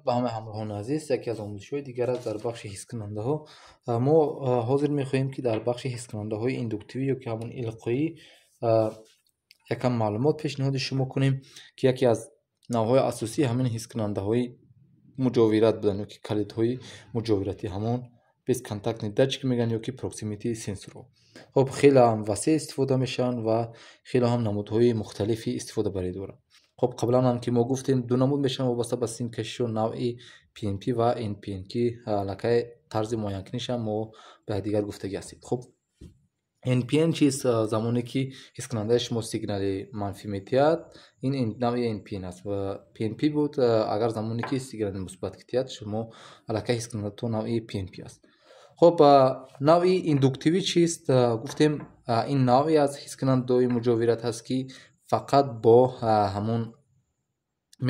Ба ҳамаи ҳамроҳони азиз, яке аз омӯзишҳои дигар аст дар бахши ҳискунандаҳо. Мо ҳозир мехоҳем, ки дар бахши ҳискунандаҳои индуктивӣ ё ки ҳамон илқоӣ якам маълумот пешниҳоди шумо кунем, ки яке аз навъҳои асосии ҳамин ҳискунандаҳои муҷовират буданд ё ки калидҳои муҷовиратӣ, ҳамон бесконтактный датчик мегӯянд ё ки proximity сенсорҳо. Хоб, хеле ҳам васеъ истифода мешаванд ва хеле ҳам намудҳои мухталифи истифодабарӣ доранд. Хоб, қаблан ҳам ки мо гуфтем, ду намуд мешаванд вобаста ба симкашишу навъи PNP ва NPN, ки аллакай тарзи муайянкунишам мо ба якдигар гуфтагӣ ҳастем. Хоб, NPN чист? Замоне ки ҳискунандаи шумо сигнали манфӣ медиҳад, ин навъи NPN аст, ва PNP буд, агар замоне ки сигнали мусбат диҳад, шумо аллакай ҳискунандатон навъи PNP аст. Хоб, навъи индуктивӣ чист? Гуфтем, ин навъе аз ҳискунандаҳои муҷовират ҳаст, ки фақат бо ҳамон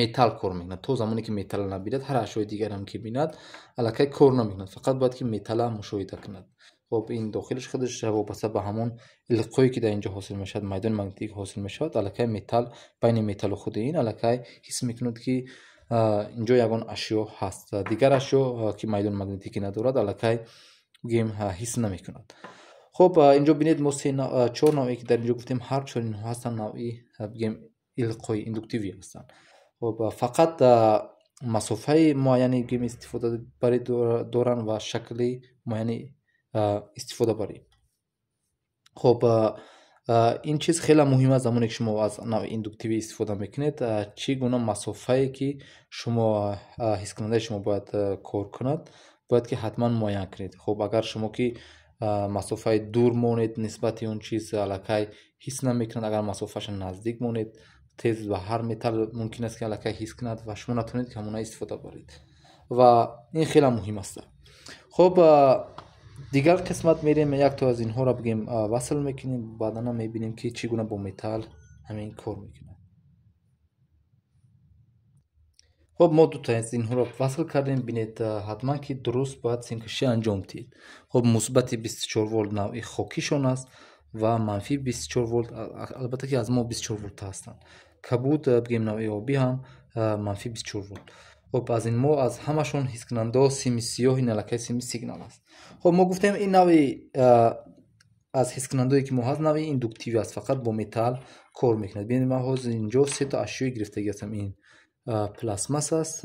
металл кор мекунад. То замоне ки металла набинад, ҳар ашёи дигарам ки бинад, аллакай кор намекунад, фақат бояд ки металла мушоҳида кунад. Хоб, ин дохилиш худаш вобаста ба ҳамон илқое ки дар инҷо ҳосил мешавад, майдони магнитӣ ҳосил мешавад, аллакай металл байни металлу худи ин аллакай ҳис мекунад, ки инҷо ягон ашё ҳаст. Дигар ашё ки майдони магнитӣ ки надорад, аллакай бигӯем, ҳис намекунад. Хоб, инҷо бинед, мо чор навъе ки дар инҷо гуфтем, ҳар чор инҳо ҳастанд навъи, бигӯем, илқои индуктивӣ ҳастанд. Хоб, фақат масофаи муайяни, бигӯем, истифодабарӣ доранд ва шакли муайяни истифодабарӣ. Хоб, ин чиз хеле муҳим аст. Замоне ки шумо аз навъи индуктивӣ истифода мекунед, чӣ гуна масофае ки шумо ҳискунандаи шумо бояд кор кунад, бояд ки ҳатман муайян кунед. Хоб, агар шумо ки масофаи дур монед нисбати он чиз, аллакай ҳис намекунад. Агар масофаша наздик монед, тез ба ҳар металл мумкин аст, ки аллакай ҳис кунад ва шумо натавонед, ки ҳамона истифода баред, ва ин хеле муҳим аст. Хоб, дигар қисмат мерем, якто аз инҳоро, бигем, васл мекунем, баъдан мебинем, ки чӣ гуна бо металл ҳамин кор мекунад. Хоб, мо дута аз инҳоро васл кардем. Бинед, ҳатман ки дуруст бояд симкашӣ анҷом диҳед. Хоб, мусбати 24 волт навъи хокишон аст ва манфии 24 волт, албатта ки аз мо 24 волта ҳастанд. Кабуд, бигем, навъи обӣ ҳам манфии 24 волт. Хоб, аз ин мо аз ҳамашон ҳискунандаҳо сими сиёҳ, ин аллакай сими сигнал аст. Хоб, мо гуфтем, ин навъи аз ҳискунандаое ки мо ҳаст, навъи индуктивӣ аст, фақат бо металл кор мекунад. Бинед, ман ҳозир инҷо сето ашёи гирифтагӣ ҳастам. Ин пластмасс аст,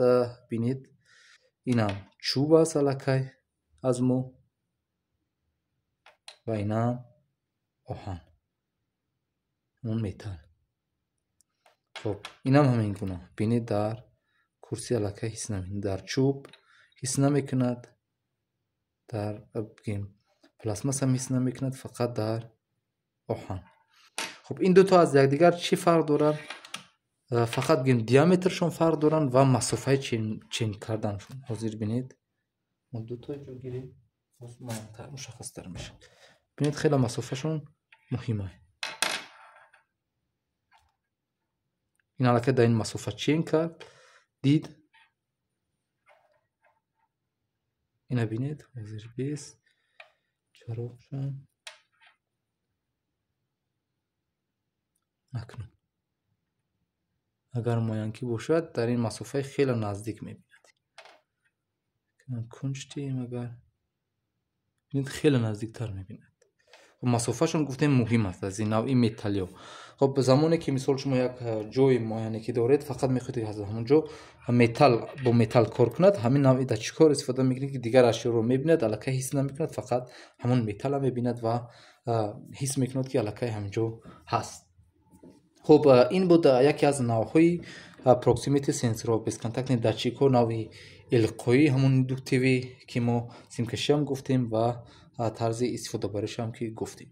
бинед, инам чӯб аст аллакай аз мо ва инам оҳан, он металл. Хоб, инам ҳамин гуна. Бинед, дар курси аллакай ҳис намекунад, дар чӯб ҳис намекунад, дар, бигем, пластмасс ҳам ҳис намекунад, фақат дар оҳан. Хоб, ин дуто аз якдигар чӣ фарқ доранд? Фақат, бигем, диаметршон фарқ доранд ва масофаи чен карданшон. Ҳозир бинед, мо дуто ҷо гирем, боз мушаххастар мешавад. Бинед, хеле масофашон муҳим аст. Ин аллакай дар ин масофа чен кард, дид. Ина бинед, ҳозир бес чароғшон накунам. Агар муайян ки бошад, дар ин масофаи хеле наздик мебинад. Кунҷ диҳем, агар бинед, хеле наздиктар мебинад. Масофашон, гуфтем, муҳим аст аз ин навъи металлиҳо. Хоб, замоне ки мисол шумо як ҷои муайяне ки доред, фақат мехоҳед, ки аз ҳамон ҷо металл бо металл кор кунад, ҳамин навъи датчикҳоро истифода мекунед, ки дигар ашёро мебинад, аллакай ҳис намекунад, фақат ҳамон металла мебинад ва ҳис мекунад, ки аллакай ҳамин ҷо ҳаст. Хоб, ин буд яке аз навъҳои proximity сенсорҳо, бесконтактный датчикҳо, навъи илқоӣ, ҳамон индуктивӣ, ки мо симкашиам гуфтем ва тарзи истифодабаришам ки гуфтем.